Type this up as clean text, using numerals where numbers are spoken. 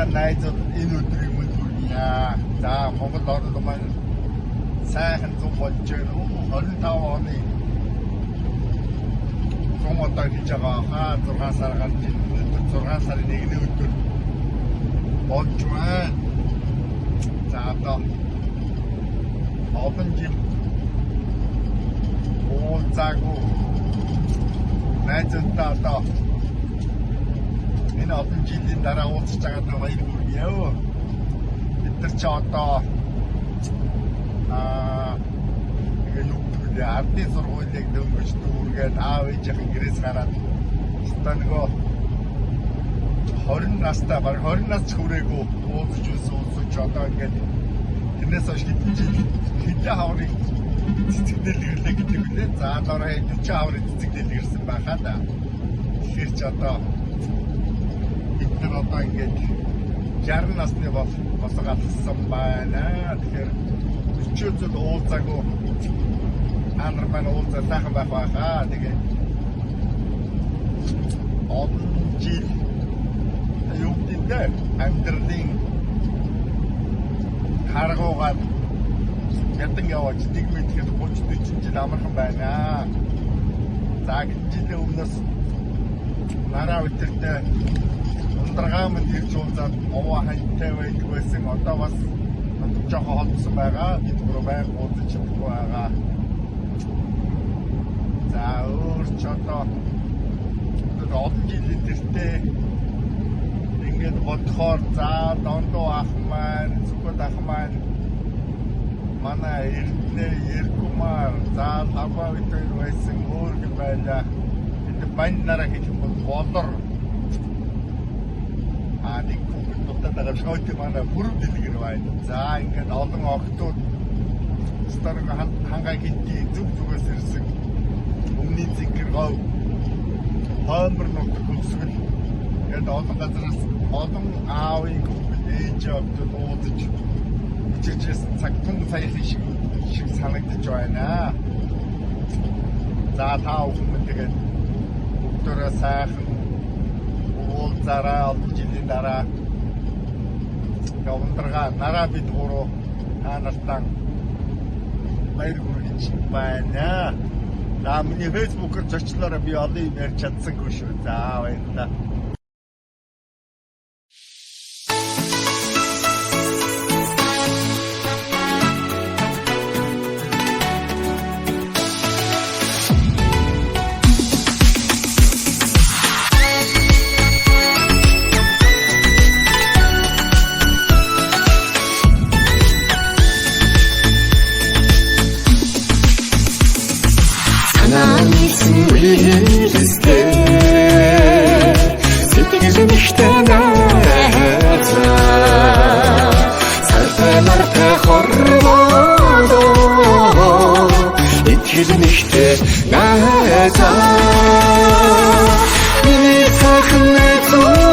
сайхан найзууд энэ өдрийг мэнд хүргье. За, Монгол оронд маань сайхан зун болж байна. 25 оны зун одоо хийж байгаа хаа 6 сар гарч өнөөдөр 6 сарын 1-ний өдөр болж байна. За, одоо олон жил уулзаагүй найзуудтай одоо энэ олон жилийн дараа уулзч байгаадаа баяр хүргье. Бид нар чи одоо тэгээ юу гэдэг вэ? Ардын сургуулийг дөнгөж дүүргээд аав ээжийнхэн гэрээс гараад одоо нөгөө 20 настай, бараг 20 нас ч хүрээгүй уулзч уулзч одоо ингээд тэрнээс хойш хэдэн жил хэдэн хаврыг цэцэг дэлгэрлээ гэдэг үлээ. За, дараа 40 хаврыг цэцэг дэлгэрсэн байхаа да. Тэгэхээр ч одоо бид нар одоо ингээд 60 насны бол босго алхсан байна. Тэгэхээр 40 жил уулзаагүй та нар маань уулзаа сайхан байх байхаа. Тэгээ олон жил юу гэдэг амьдралын харгуугаар ядан яваач дэг мэдхэд 30 40 жил амархан байна. За, хэдэн жилийн өмнөөс нараа өдөртөө ундрагай минь ирж уулзаад овоо ханьтай байдаг байсан. Одоо бас жоохон холдсон байгаа. Бид гурав байнга уулзаж чадахгүй байгаа. За, өөр ч одоо олон жилийн тэртээ ингээд бодохоор, за, Дондоо ах маань, Сүхбат ах маань, манай Эрдэнэ Эркумар, за, Лавга бид байсан, өөр юм байлаа. Бид банд нараа хэлэх бол болор а нэг хүүхэд дутаад байгаа шойт манай бүрэн дэлгэр байна. За, ингээд олон охтууд старыг хангаа хинти зүг зүгээс ирсэн өмнөний зинкэр говь хоймор нутаг хөлсгөл ингээд олон газараас олон аавын хүүхэд, ээж охтууд уулзаж учирчсэн цаг тун саяхан шиг санагдаж байна. За, та бүхэн тэгээд бүгдээрээ сайхан уулзаараа олон жилийн дараа ундрага нараа бид гурав та нартаа баяр хүргэж байна. За, миний Facebook-оор зочлоороо, би олон юм ярьж чадсангүй шүү. За, баярлалаа. Санаа нийсэн үерстэй сэтгэл нэгтэй найзаа сартай нартай хорвоо итгэл нэгтэй найзаа миний сайхан найзуудаа.